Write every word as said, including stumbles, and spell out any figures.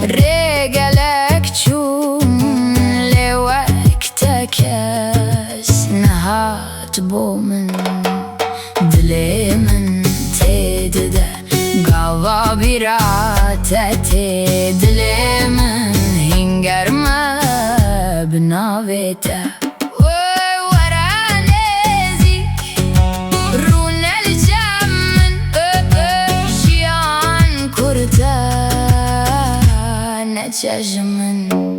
Rê gelek çûm, lê wek te kes nehat bo min. Dilê min tê dide, gava bîra te tê. Dilê min hîn germ e bi navê te. Wey were nêzîk, rûne li cem min. Ö, ö, jiyan kurt e, neçe ji min.